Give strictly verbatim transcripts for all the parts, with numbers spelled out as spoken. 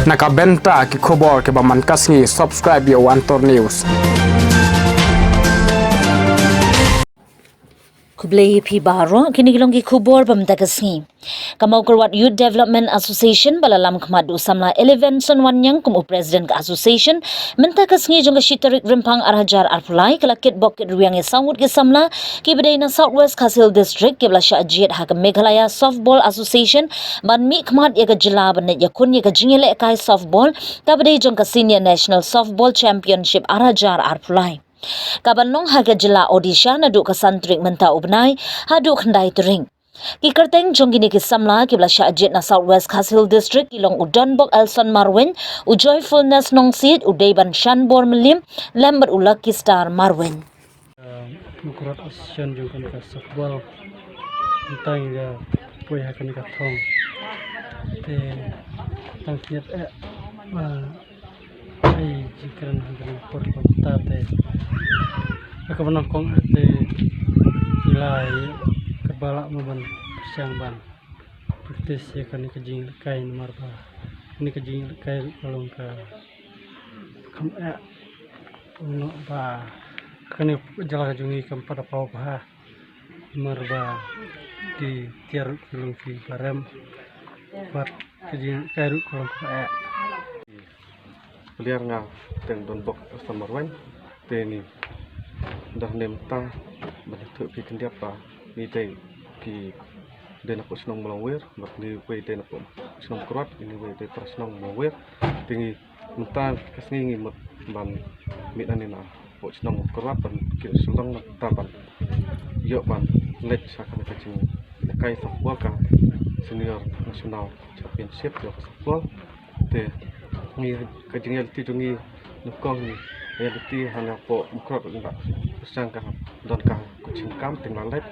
Na ka bynta ki khubor kiba man ka sngi, subscribe ïa u Antor News. Khublei ïa phi baroh, kine ki long ki khubor ba mynta ka sngi. Ka Mawkyrwat Youth Development Association ba la lam khmat da u samla Elevenson Wanniang kum u president ka association, mynta ka sngi jong ka shi tarik Rymphang ar hajar arphew lai ka la kitbok kitrwiang ïa saw ngut ki samla kiba dei na South West Khasi Hills District kiba la shah jied ha ka Meghalaya Softball Association ban mih khmat ïa ka jylla ban leit ïakhun ïa ka jingïalehkai softball kaba dei jong ka Senior National Softball Championship ar hajar arphew lai, kaban long ha ka jylla Odisha naduh ka san tarik mynta u bnai haduh khyndai tarik. Ki kyrteng jong kine ki samla kiba la shah jied na South West Khasi Hills District ki long u Donbok Elson Marwein, u Joyfulness Nongsiej, u Deiban Shanbor Mylliem, lem bad u Lucky Star Marwein. Mawkyrwat Association jong kane ka softball, tang ïa poi ha kane ka thong. Te tang kiat eh ba ai jingkren ha kane ka por ka bynta te. Ka ba nyngkong te lai ka ba lah mo ban pyrshang ban practice ïa kane ka jingïalehkai namar ba kane ka jingïalehkai ruh ka long ka kam eh. Uno ba kane ka jylla ka jong ngi kam pat da paw bha namar ba ki tiar ruh ki long ki barem bad ka jingïalehkai ruh ka long ka eh. Pynliar nga teng Donbok Elson Marwein, te ngi da ne mynta ban ïathuh ïa phi khyndiat ba ngi dei ki dei na poh shnong Mawlangwir, bad ngi wei dei na poh shnong Mawkyrwat, ngi wei dei trai shnong Mawlangwir. Te ngi mynta ka sngi ngi mut ban mih nangne na poh shnong Mawkyrwat ban kit shlong na ta ban ïoh ban leit sha kane ka jingïalehkai softball, ka Senior National Championship ïa ka softball. Te ngi ka jingïalehkai jong ngi nyngkong ngi ïalehkai ha nga poh Mawkyrwat, ngi la pyrshang ka don ka coaching camp te ngi la leit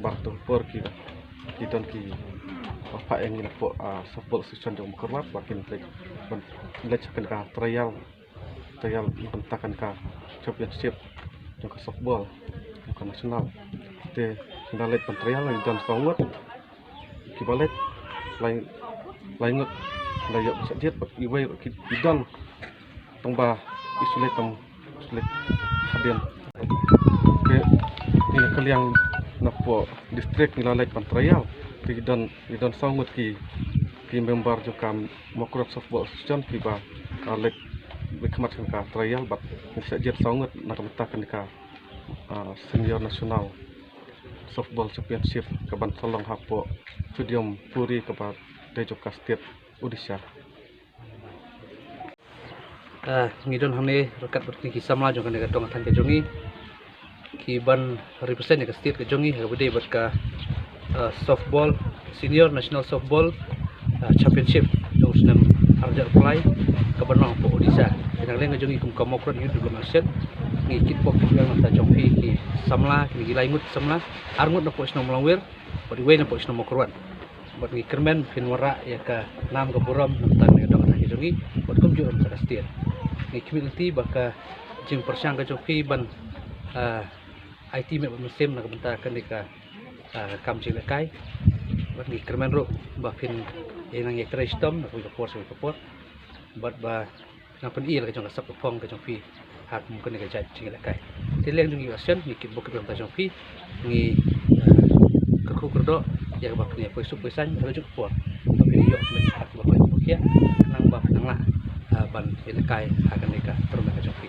bad tu por ki ki don ki ba phah ïa ngi na poh, ah, softball association jong Mawkyrwat ba kin leit ban leit sha kane ka trial, trial ban ta kane ka championship jong ka softball jong ka national. Te ngi la leit ban trial, ngi don saw ngut kiba leit, lai lai ngut la ïoh ban shah jied bad iwei ruh ki don tang ba i shu leit, tang shu leit hadien. Te ngi la kylliang na poh district ngi la leit ban trial. Te ki don, ki don saw ngut ki, ki member jong ka Mawkyrwat Softball Association kiba, ah, leit, leit khmat jong ka trial bad ngi shah jied saw ngut na ka bynta kane ka, ah, Senior National Softball Championship kaban sa long hapoh Stadium Puri kaba dei jong ka state Odisha. Ah, ngi don hangne ryngkat bad kine ki samla jong kane ka dong ka thaiñ ka jong ngi kiban represent ïa ka state ka jong ngi ha kaba dei bad ka, ah, softball, Senior National Softball, ah, Championship jong u snem ar hajar arphew lai kaban long hapoh Odisha. Te na ka liang ka jong ngi kum ka Mawkyrwat Youth Development Association ngi kitbok kitrwiang na bynta jong phi ki samla, kine ki lai ngut samla, ar ngut na poh shnong Mawlangwir bad iwei na poh shnong Mawkyrwat. Bad ngi kyrmen phin wanrah ïa ka nam ka burom na bynta kane ka dong ka thaiñ ka jong ngi bad kumjuh na bynta ka state. Ngi khmih lynti ba ka jingpyrshang ka jong phi ban, ah, aiti met bad mynsiem na ka bynta kane ka, ah, kam jingïalehkai. Bad ngi kyrmen ruh ba phin ïa nang ïatrei shitom na kawei ka por sha kawei ka por bad ba nang pyni ïa la ka jong ka sap ka phong ka jong phi ha kum kane ka jait jingïalehkai. Te liang jong ngi association ngi kitbok kitrwiang na bynta jong phi, ngi, eh, kyrkhu kyrdoh ïa kaba phin ïa poi suk poi saiñ ha la juh ka por ba phin ïoh met ha kaba poi kaba khiah, khnang ba phin nang lah, eh, ban ïalehkai ha kane ka tournament ka jong phi.